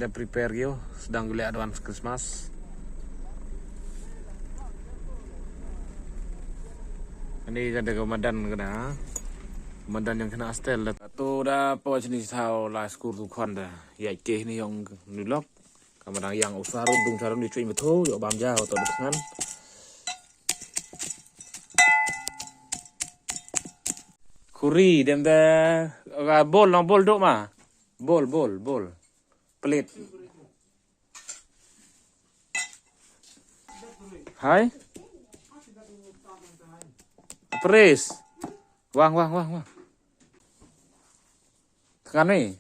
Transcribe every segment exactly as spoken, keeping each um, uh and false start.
Da prepare ïo, sdang ïa u leh advance Christmas. Ani ka da ka madan ka da. Madan ïong khynnah hostel da. To da poi shini thaw la skur tu khon da. Ïa ke ni ïong ni lok. Ka madan ïang u saru dung saru ni chui metho ïoh bam ja to da sngan. Khuri dem da ka bol nong bol dok ma. Bol bol bol. Pelit. Hai. Pres. Wang wang wang wang. Kan ni.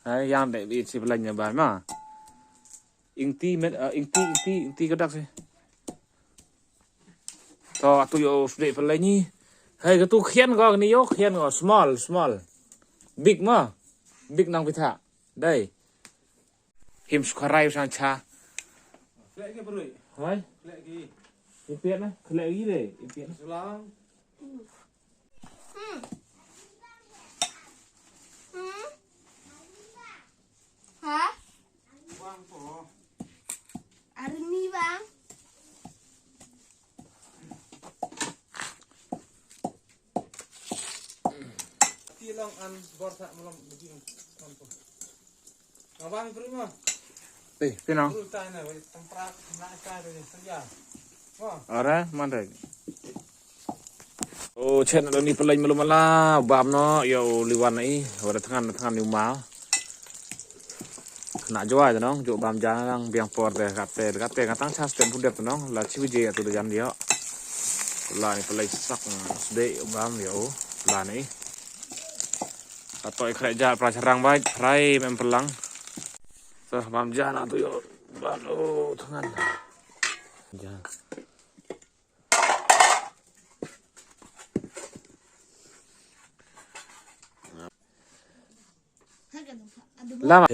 Hai yang dek di si belanja bah ma. Ingti met uh, ingti ingti ingti kedak sih. To atu ïoh sdek pelai ni. Hai katu khian ko ni ïoh khian ko small small. Big ma. Big nang pitha. Dai. Him sukharai usang cha. Khlek ki broi. Hai. Khlek ki. Impian na khlek ki dai. Impian. Sulang. Ha? Army bang. Ti long an bor sa melom begini. Ngawang prima. Ti, ti nong. Ora mandai. O chen do ni pelai malu mala bam no ïa u liwan i wada thngan thngan ni u ma. Khynnah jwai te nong ju bam ja lang biang por te kate kate nga tang chas tem pudep te nong la chi bije atu da jan dio. La ni pelai sak sdek bam ïa u la ni. Ka toi khreh ja pra charang bai prai mem pelang. Sa bam ja na tu ïa bam u thngan. Ja. Lama.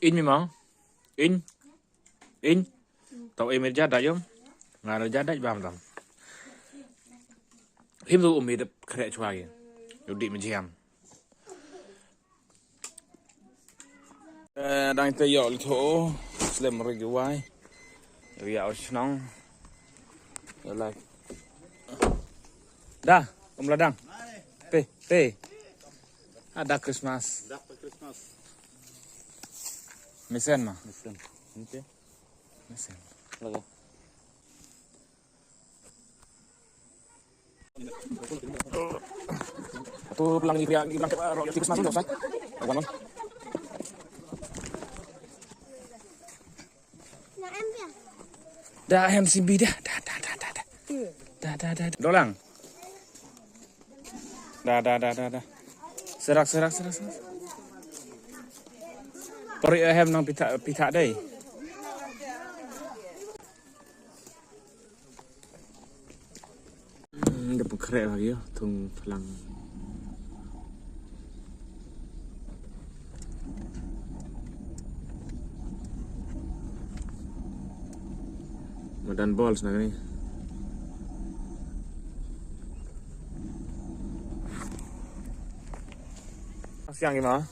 In mi mang. In. In. Tau in mi ja da yom. Nga da ja da bam tam. Him tu umi dep khreh chwa gi. Yu di mi jiam. Eh, dang te ïoh li tho slem ri gi wai. Ïoh ïa u shnong. Ïoh lai. Da, um la dang. Te, te. Ah, da Christmas. Da Christmas. Mesen ma. Mesen. Oke. Mesen. Lagu. Tu pelang ni pria ni pelang ke royalty Christmas tu sai. Wan wan. Da M C B dah dah dah dah dah. Dah dah dah. Dolang. Dah dah dah dah dah. Serak serak serak serak. Pori ahem nang pita pita dei. Hmm, da pynkreh lagi ïa thung phlang. Madan balls na kane. Siang ima.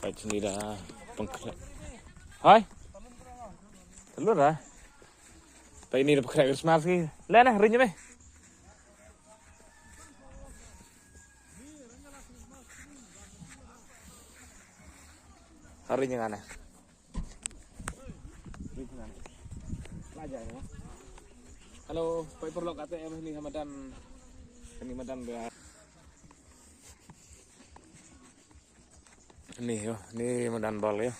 Peit sini da pengkhreh. Hai. Telur dah. Peit ini da pengkhreh Christmas ki. Leh nah ring me. Hari ni ngane. Hello, pai perlu kata em ni Ramadan. Ini Ramadan dah. Ni yo, ni Ramadan bal yo.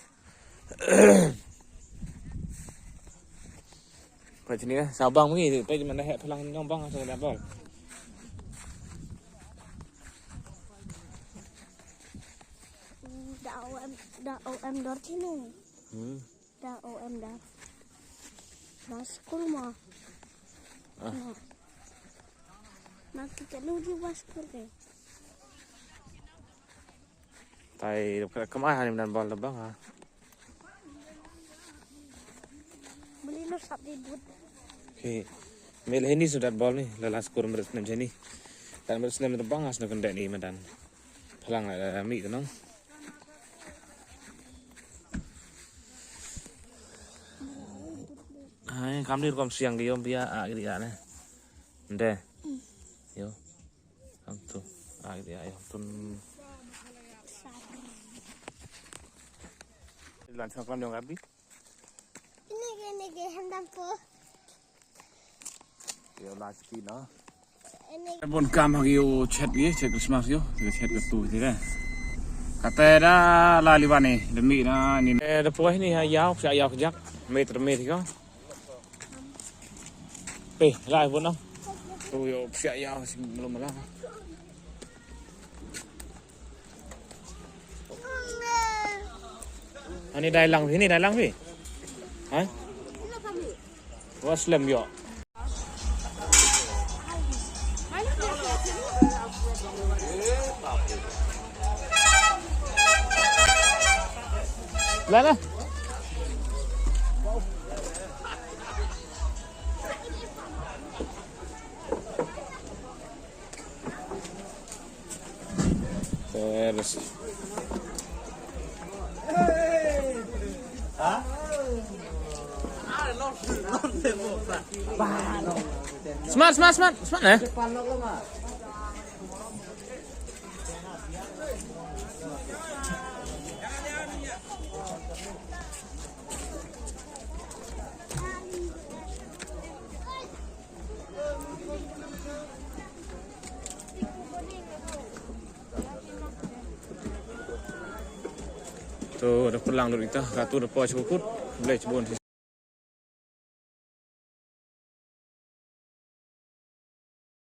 Pai sini ya, sabang ni, pai mana hek pelang nyong bang asal bal. Da O M, da O M dor sini. Hmm. Da O M da. Ba skul ma. Ah. Ma. Ma ki ka lu di ba skul ke. Tai da khamai hani mynta bol da bang ha. Beli no sap di but. He. Mel hini sudat bol ni lala skur mres nem jeni. Dan mres nem da bang as no kende ni madan. Phalang la mi kenong. Ai kam dir kom siang ki yom pia a ki a ne. Nde. Yo. Ang tu. A ki a yo tun. Lan sang klam yong abi. Ini ke ini ke handam po. Yo last pi no. Bun kam ha ki u chet ki chet Christmas yo, ki chet ka tu ti da. Kata da la li bani demi na ni. Eh da puai ni ha yau sha yau jak. Met met ko. Pe la bun no. Tu yo sha yau sing belum la. Ani dai lang phi, ni dai lang phi. Ha? Wa slem yo. La la. Terus. Smart, smart, smart, smart eh. To da pynlang lut ita ka tu da poi shu kut. Blei chibun.